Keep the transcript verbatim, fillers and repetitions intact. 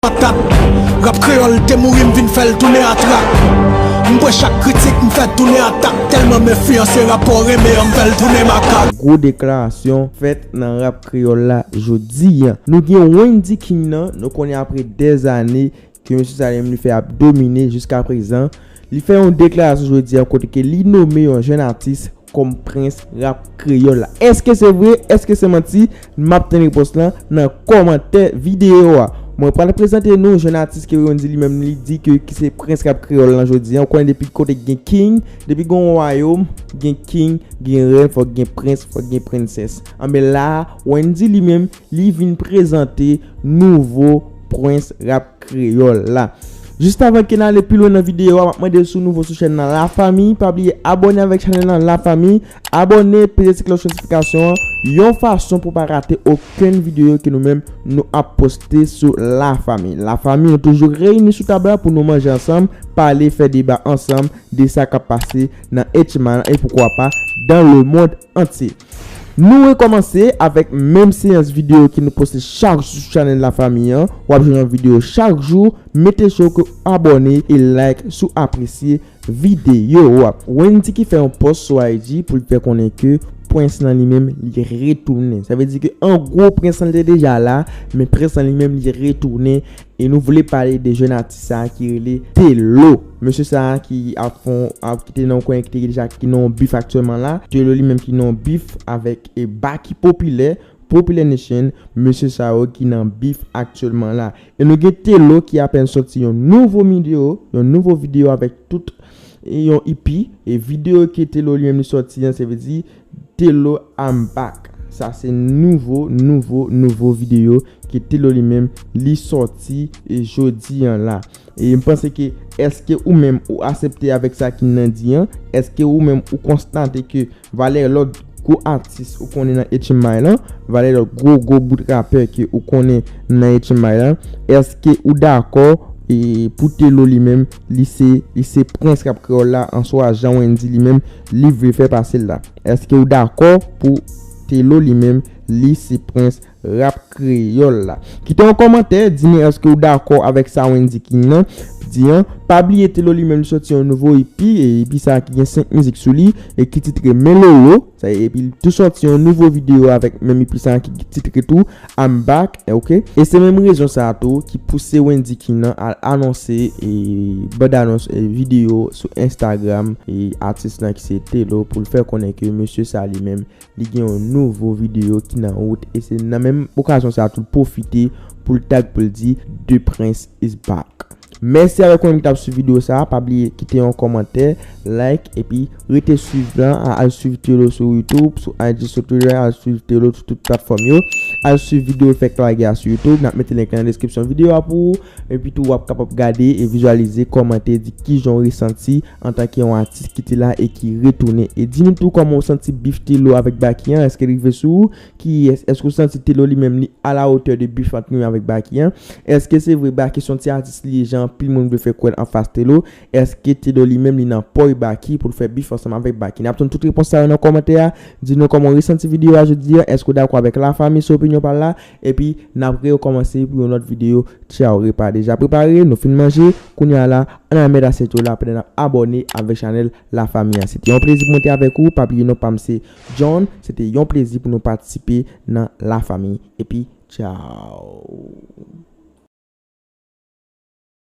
Atak. Rap kreyòl te mouri, m vin fè l tounen atrak. M pran chak kritik, m fè tounen atak. Tèlman m enfliyanse rapò renmen an, m fè l tounen makak. Gwo deklarasyon fèt nan rap kreyòl la jodi a. Nou gen Wendy King nan, nou konnen apre dèzane ke mesye sa li menm li fè ap domine jiska prezan. Li fè yon deklarasyon jodi a kote ke li nome yon jèn atis kòm prens rap kreyòl la. Èske se vre? Èske se manti? M ap tann repons lan nan kòmantè videyo a. Mwen pral prezante nou jèn atis ke Wendy li menm li di ke ki se prens rap kreyòl lan jodi a. Ou konnen depi kote gen king, depi gen yon wayòm, gen king, gen rèn, fòk gen prens, fòk gen prensès. Anben la, Wendy li menm, li vin prezante nouvo prens rap kreyòl la. Jis avan ke n ale pi lwen nan videyo a, m ap mande si w nouvo sou chèn nan Lafanmi, pa bliye abòne avèk chanèl nan Lafanmi, abòne, peze ti klòch notifikasyon an, yon fason pou w pa rate okenn videyo ke nou menm nou ap poste sou Lafanmi. Lafanmi, nou toujou reyini sou tab la pou nou manje ansanm, pale, fè deba ansanm de sa k ap pase nan H M I lan e poukwa pa dans le monde entier. Nou rekòmanse avèk menm seyans videyo ke nou poste chak jou sou chanèl Lafanmi an. W ap jwenn yon videyo chak jou. Mete sure ke w abòne e like si w apresye videyo a. Wendy ki fè yon post sou I G pou l fè konnen ke prens lan li menm li retounen. Sa vle di ke an gwo prens lan li te deja la, men prens lan li menm li retounen. E nou vle pale de jèn atis sa a ki rele Telo. Mesye sa a ki ap fè yon, ap ki te nan yon kwen ki te deja ki nan yon bif aktyèlman la. Telo li menm ki nan yon bif avèk e Baky Popilè, Popilè Nation, mesye sa yo ki nan bif aktyèlman la. E nou gen Telo ki apèn sòti yon nouvo videyo, yon nouvo videyo avèk tout yon E P. E videyo ke Telo li menm li sòti an, se vle di Telo I'm back. Sa se nouvo, nouvo, nouvo videyo ke Telo li menm li sòti e jodi an la. E m panse ke èske ou menm ou aksepte avèk sa ki nan di an? Èske ou menm ou konstate ke valè lòt gwo atis ou konnen nan H M I lan, valè lòt gwo, gwo bout rapè ke ou konnen nan H M I lan, èske ou dakò e pou Telo li menm, li se, li se prens rap kreyòl la, answa jan Wendy li menm, li vle fè pase l la? Èske ou dakò pou Telo li menm, li se prens rap kreyòl la? Kite yon kòmantè, di nou èske ou dakò avèk sa Wendy King nan di an. Pa bliye Telo li menm li sòti yon nouvo E P, e E P sa a ki gen senk mizik sou li, e ki titre Men Lolo. Sa, epi li tou sòti yon nouvo videyo avèk menm E P sa a ki titre tou I'm back, ok? E se menm rezon sa a tou ki pouse Wendy King nan al anonse e band anons e videyo sou Instagram e atis lan ki se Telo pou l fè konnen ke mesye sa li menm li gen yon nouvo videyo ki nan wout e se nan menm okazyon sa a tou l pwofite pou l tag pou l di The Prince is back. Mèsi avèk ou menm ki t ap swiv videyo sa a. Pa bliye kite yon kòmantè, like, epi rete swiv lan, a- al swiv Telo sou YouTube, sou I G, sou Twitter, al swiv Telo sou tout platfòm yo. Al swiv videyo l fèk lage a sou YouTube. N ap mete link lan nan deskripsyon videyo a pou ou. Epi tou w ap kapab gade e vizyalize, kòmante, di kijan w resanti antanke yon atis ki te la e ki retounen. E di nou tou kòman w santi bif Telo avèk Baky an, èske l rive sou ou? Kiyès? Èske w santi Telo li menm li a la hauteur de bif ant li menm avèk Baky an? Èske se vre Baky se yon ti atis li ye jan anpil moun vle fè kwè l anfas Telo? Èske Telo li menm li nan pòy Baky pou l fè bif ansanm avèk Baky? N ap tann tout repons sa yo nan kòmantè a. Di nou kòman w resanti videyo a jodi a. Èske w dakò avèk Lafanmi sou opinyon pa l la? Epi n ap rekòmanse pou yon lòt videyo. Tchao, repa deja prepare, nou fin manje. Kounye a la, ann al mèt asyèt yo la pandan n ap abòne avèk chanèl Lafanmi an. Se te yon plezi pou mwen te avèk ou. Pa bliye non pa m se John. Se te yon plezi pou nou patisipe nan Lafanmi. Epi, tchao.